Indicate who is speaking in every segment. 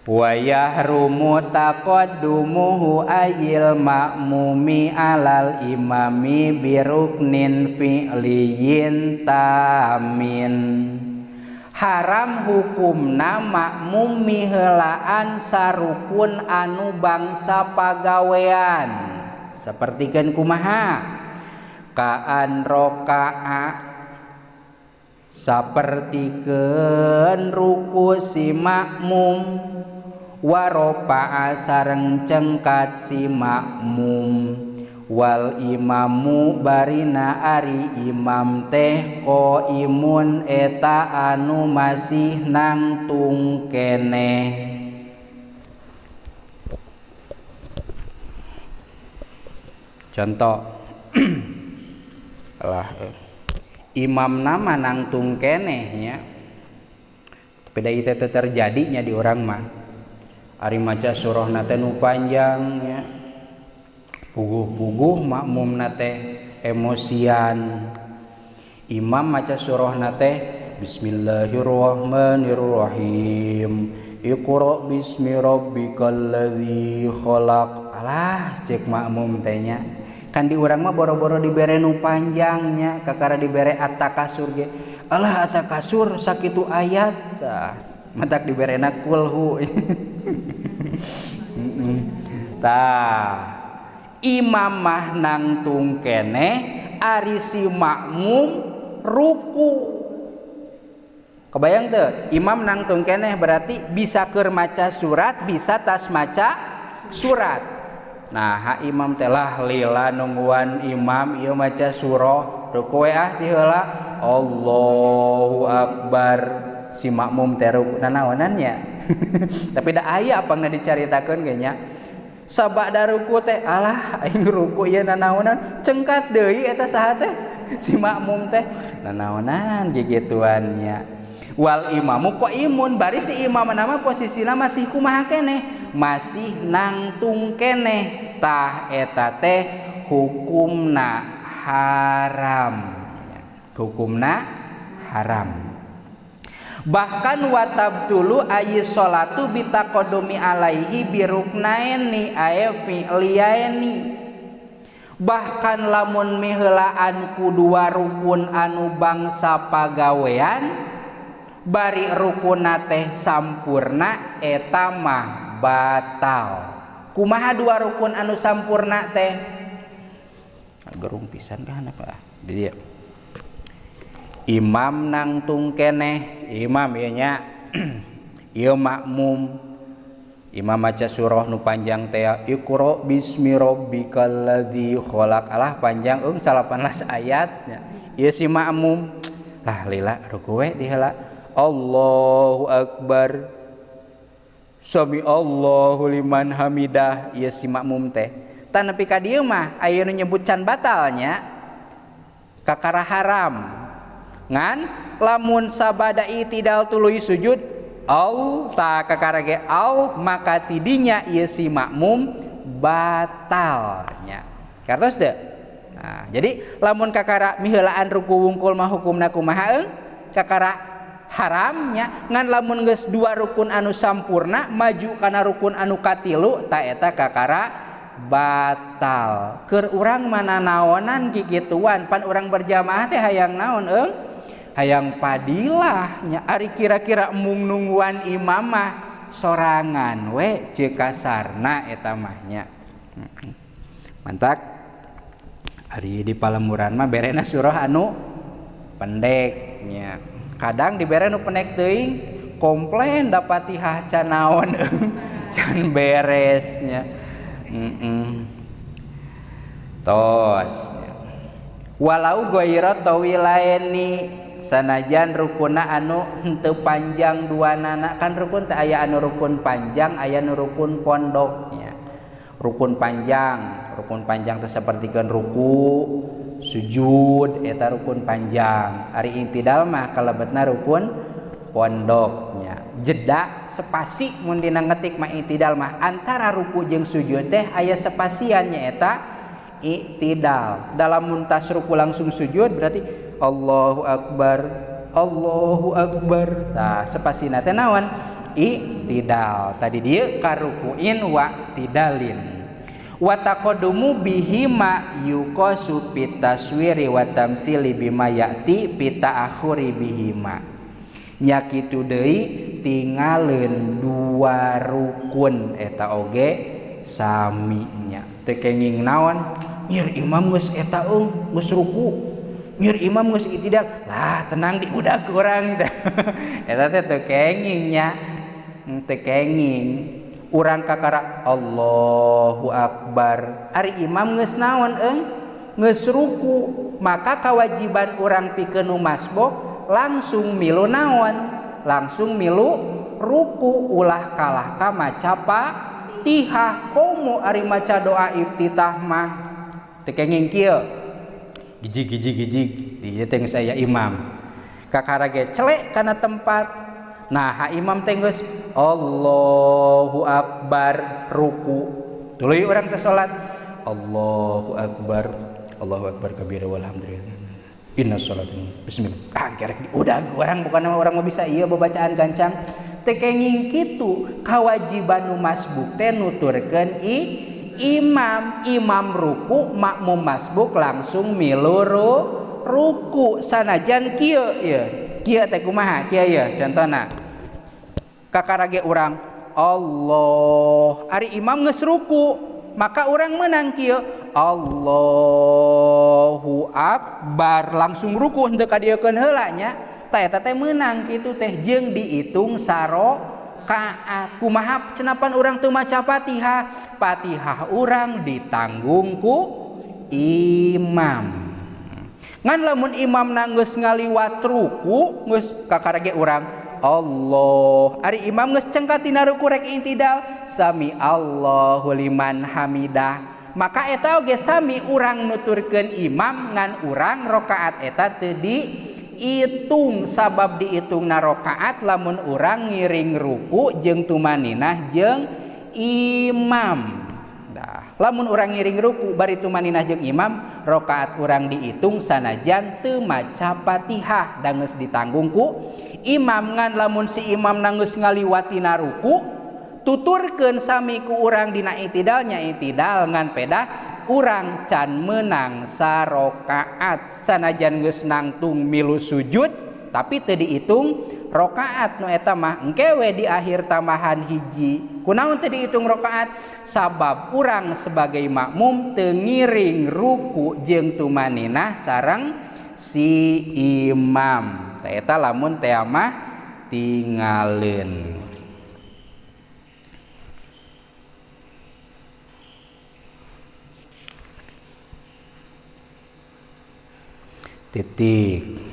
Speaker 1: Wa yahrumu taqaddumuhu ayil ma'mumi alal imami biruknin fi'liyin tamin. Haram hukumna makmum miheulaan sarukun anu bangsa pagawean. Sapertikeun kumaha? Kaan roka'a sapertikeun ruku si makmum, waropa'a sareng cengkat si makmum, wal imamu barina ari imam teh qaimun eta anu masih nangtung keneh. Contoh lah imam nama nangtung keneh nya, tapi da ieu teh terjadinya di urang mah. Ari maca surahna teh nu panjang nya, puguh-puguh makmumna teh emosian. Imam maca surahna teh bismillahirrahmanirrahim, iqra bismi rabbikal ladzi khalaq. Alah cek makmum teh nya. Kan di urang mah boro-boro dibere nu panjangnya, kakara dibere at-takasur ge. Alah at-takasur sakitu ayat tah, matak diberena kulhu. Tah, imam mah nangtung keneh ari si makmum ruku. Kebayang teu? Imam nangtung keneh berarti bisa keur maca surat, bisa tas maca surat. Nah, ha imam teh lah lila nungguan imam ieu maca surah, ruku we ah ti heula Allahu akbar. Si makmum teh ruku nanaonan nya. Tapi da aya pangna dicaritakeun ge nya. Sabada ruku teh alah aing ruku ieu nanaonan, cengkat deui eta saha teh si makmum teh nanaonan gigituan nya. Wal imamu qaimun, bari si imam nama posisina masih kumaha keneh, masih nangtung keneh. Tah eta teh hukumna haram, hukumna haram. Bahkan watabtulu ayi sholatu bitaqaddumi alaihi biruknaini ay fi'liyaini. Bahkan lamun miheulaan ku dua rukun anu bangsa pagawean bari rukunna teh sampurna eta mah batal. Kumaha dua rukun anu sampurna teh? Gerung pisan kah apa? Di dieu. Imam nangtung keneh, imam ieu nya. Ieu makmum. Imam maca surah nu panjang teh Iqra bismi rabbikal ladzi khalaq. Alah panjang eung 18 ayat nya. Ieu si makmum lah lila ruku we di heula. Allahu akbar. Sami Allahu liman hamidah. Ieu si makmum teh. Tah nepi ka dieu mah aya nu nyebut can batalnya kakara haram. Ngan lamun sabada itidal tuluy sujud au ta kakara ge au maka tidinya ieu si makmum batalnya. Kartos teu? Nah, jadi lamun kakara miheulaan ruku wungkul mah hukumna kumaha eung? Kakara haramnya. Ngan lamun geus dua rukun anu sampurna maju kana rukun anu katilu ta eta kakara batal. Keur urang mana naonan kikituan, pan urang berjamaah teh hayang naon eung? Hayang padilah nya. Ari kira-kira mung nungguan imam mah sorangan we ceuk kasarna eta mah nya. Mantak ari di palemuran mah berena surah anu pendek nya. Kadang dibere nu pendek teuing komplain da Fatihah can naon can beresnya. Tos. Walau ghaira tawilaini sanajan rukunna anu henteu panjang duanana, kan rukun teh aya anu rukun panjang aya anu rukun pondoknya. Rukun panjang teh sapertikeun ruku, sujud eta rukun panjang. Ari intidal mah kalebetna rukun pondoknya. Jeda spasi mun dina ngetik mah intidal mah antara ruku jeung sujud teh aya spasian nya eta i'tidal. Dalam muntas ruku langsung sujud berarti Allahu akbar, Allahu akbar. Tah spasina teh naon? I'tidal. Tadi dia karukuin wa tidalin. Wa taqaddumu bihima yuqasu pitaswiri wa tamsili bima ya'ti pita'akhuri bihima. Nya kitu deui tingaleun dua rukun eta oge sami nya. Teu kenging naon? Nyir imam geus eta eung geus ruku. Nyir imam geus i'tidal. Lah tenang di udag urang teh. Eta teh teu kenging nya. Teu kenging. Urang kakara Allahu Akbar. Ari imam geus naon eung? Geus ruku. Maka kewajiban urang pikeun nu masbuk langsung milu naon? Langsung milu ruku, ulah kalah ka maca Fatihah. Komo ari maca doa iftitah mah teu kenging kieu. Gijig gijig gijig di ieu teh geus aya imam. Kakara ge celek kana tempat. Nah, ha imam teh geus Allahu Akbar ruku. Tuluy urang teh salat Allahu Akbar, Allahu Akbar kabira walhamdulillah. Inna sholata bismillah. Ah kerek udah urang bukan orang mau bisa ieu babacaan gancang. Teu kenging kitu, kawajiban nu masbuk teh nuturkeun imam. Imam ruku, makmum masbuk langsung milu ruku sanajan kieu ieu. Kieu teh kumaha? Kieu ieu contona. Kakara ge urang Allah, ari imam geus ruku, maka urang meunang kieu Allahu Akbar langsung ruku henteu kadieukeun heula nya. Tah eta teh meunang kitu teh jeung diitung sarokaat. Kumaha cenapan urang teu maca Fatihah? Fatihah urang ditanggung ku imam. Ngan lamun imam geus ngaliwat ruku geus kakara ge urang Allah, ari imam geus cengkat tina ruku rek intidal sami Allahu liman hamidah. Maka eta oge sami urang nuturkeun imam ngan urang rakaat eta teu diitung, sabab diitungna rakaat lamun urang ngiring ruku jeung tumaninah jeung imam. Dah, lamun urang ngiring ruku bari tumaninah jeung imam, rakaat urang diitung sanajan teu maca Fatihah da geus ditanggung ku imam. Ngan lamun si imam geus ngaliwatina ruku tuturkeun sami ku urang dina i'tidalnya i'tidal ngan pedah urang can menang sarokaat sanajan geus nangtung milu sujud tapi teu diitung rokaat nu eta mah engke we di akhir tambahan hiji. Kunaon teu diitung rokaat? Sabab urang sebagai makmum teu ngiring ruku jeung tumaninah sareng si imam. Tah eta lamun teh mah tingaleun. Titik.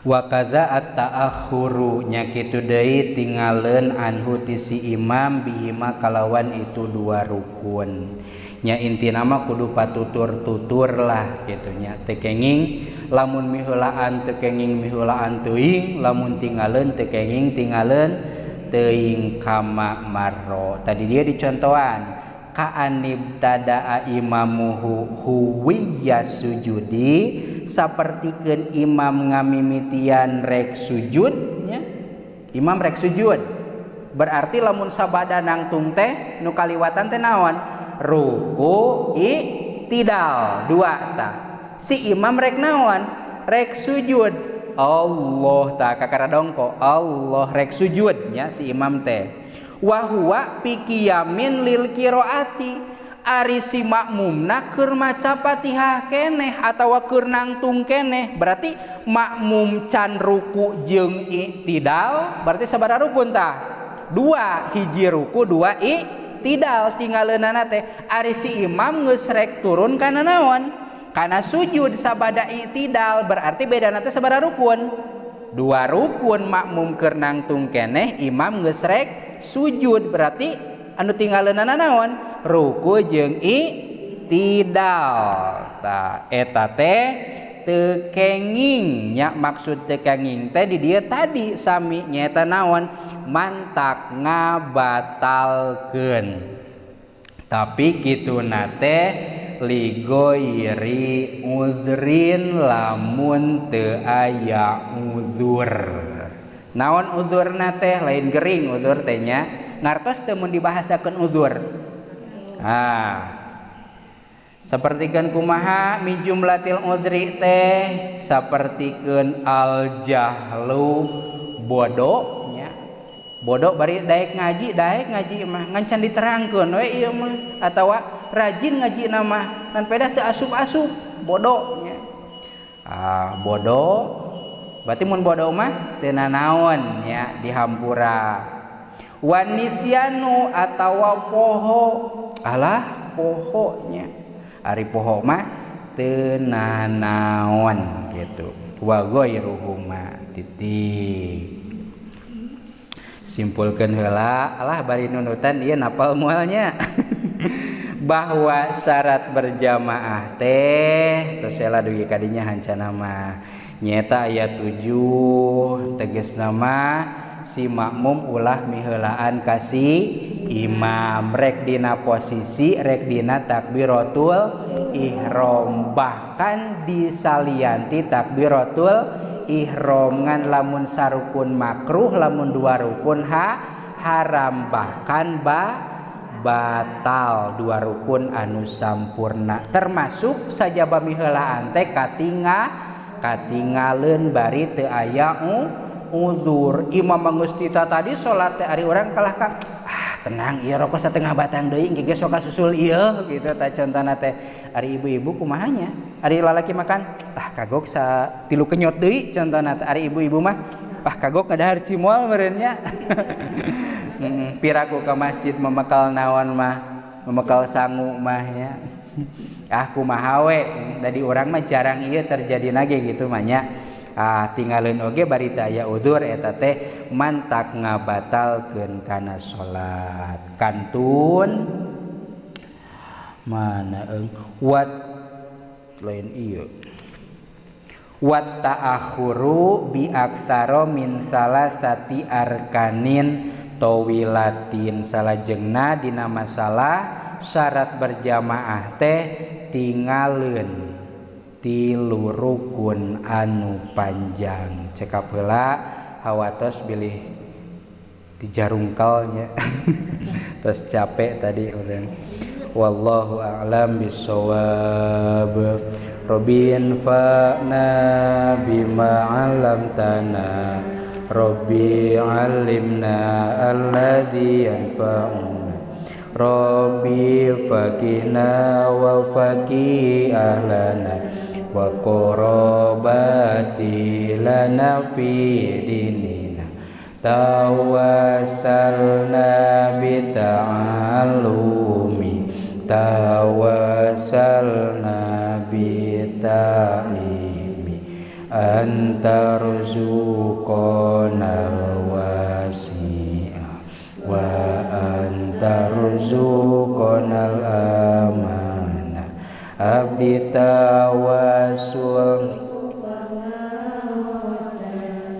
Speaker 1: Wa kadza at-ta'akhuru nya kitu deui tingaleun anhu ti si imam bihima kalawan itu dua rukun. Nya intina mah kudu patutur-tutur lah kitu nya. Teu kenging lamun miheulaan teu kenging miheulaan teuing, lamun tingaleun teu kenging tingaleun teuing kama marro. Tadi dia dicontohan ka'anib tadaa imamuhu huwiyya sujudi, sapertikeun imam ngamimitian rek sujud nya. Imam rek sujud berarti lamun sabada nangtung teh nu kaliwatan teh naon? Ruku i'tidal dua tah. Si imam rek naon? Rek sujud. Allah tah kakara dongko Allah rek sujud nya si imam teh. Wa huwa pikiyamin lil qiraati, ari si makmumna keur maca Fatihah keneh atawa keur nangtung keneh, berarti makmum can ruku jeung i'tidal berarti sabaraha rukun tah? Dua, hiji ruku dua i'tidal tinggaleunana teh. Ari si imam geus rek turun kana naon? Kana sujud sabada i'tidal, berarti bedana teh sabaraha rukun? Dua rukun. Makmum keur nangtung keneh, imam geus rek sujud, berarti anu tinggaleunana naon? Ruku jeung i'tidal. Tah eta teh teu kenging nya. Maksud teu kenging teh di dieu tadi sami nyaeta naon? Mantak ngabatalkeun. Tapi kituna teh ligoiri udrin lamun teu aya uzur. Naon uzurna teh lain gering uzur teh nya ngartos teu mun dibahasakeun uzur. Ah. Sapertikeun kumaha min jumlatil udri teh sapertikeun al jahlu bodoh nya. Bodoh bari daek ngaji mah ngan can diterangkeun we ieu mah atawa rajin ngaji mah ngan pedah teu asup-asup bodoh nya. Ah bodoh berarti mun bodoh mah teu nanaon nya dihampura. Wanisyanu atawa poho alah poho nya. Ari poho mah teu nanaon gitu. Wa ghairuhuma titik. Simpulkeun heula alah bari nunutan ieu napal moalnya. Bahwa syarat berjamaah teh tos heula dugi ka dinya hancana mah nyaeta aya 7 tegasna mah si makmum ulah miheulaan ka si imam rek dina posisi rek dina takbiratul ihram bahkan disalianti takbiratul ihram ngan lamun sarukun makruh lamun dua rukun haram bahkan batal dua rukun anu sampurna termasuk sajaba miheulaan teh katingaleun bari teu aya uzur. Imam geus tita tadi salat teh ari urang kalah ka tenang ieu rokok satengah batang deui engke ge sok kasusul ieu gitu tah contona teh. Ari ibu-ibu kumaha nya? Ari lalaki makan kagok sa tilu kenyot deui contona teh. Ari ibu-ibu mah kagok ngadahar cimol meureun nya. Piraku ka masjid memekal naon mah memekal sangu mah nya. Kumaha we da di urang mah jarang ieu terjadi nage gitu mah nya. Tinggalin oge bari teu aya udzur eta teh mantak ngabatalkeun kana salat. Kantun mana eung wat lain ieu wat ta'akhuru bi aktsara min salasati arkanin tawilatin. Salajengna dina masalah syarat berjamaah teh tingaleun tilu rukun anu panjang. Cekap heula hawatos bilih dijarungkalnya. Terus capek tadi urang. Wallahu a'lam bissawab. Rabbin fa'na bima 'allamtana Rabbi 'allimna alladzi yanfa'una Rabbi faqina wa faqi ahlana wa qarabati lana fi dinina tawassalna bi ta'allumi tawassalna bi ta'limi anta rzuqanal wasi'a wa anta rzuqanal amana abdi tawasul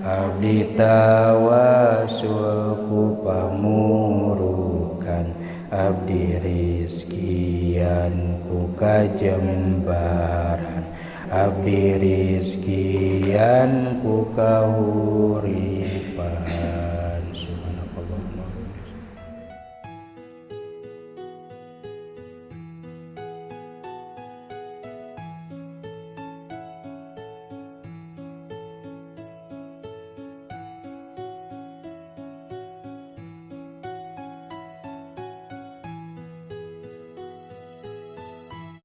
Speaker 1: abdi tawasul ku pamurukan abdi rizkian ku kajembaran abdi rizkian ku kahuripan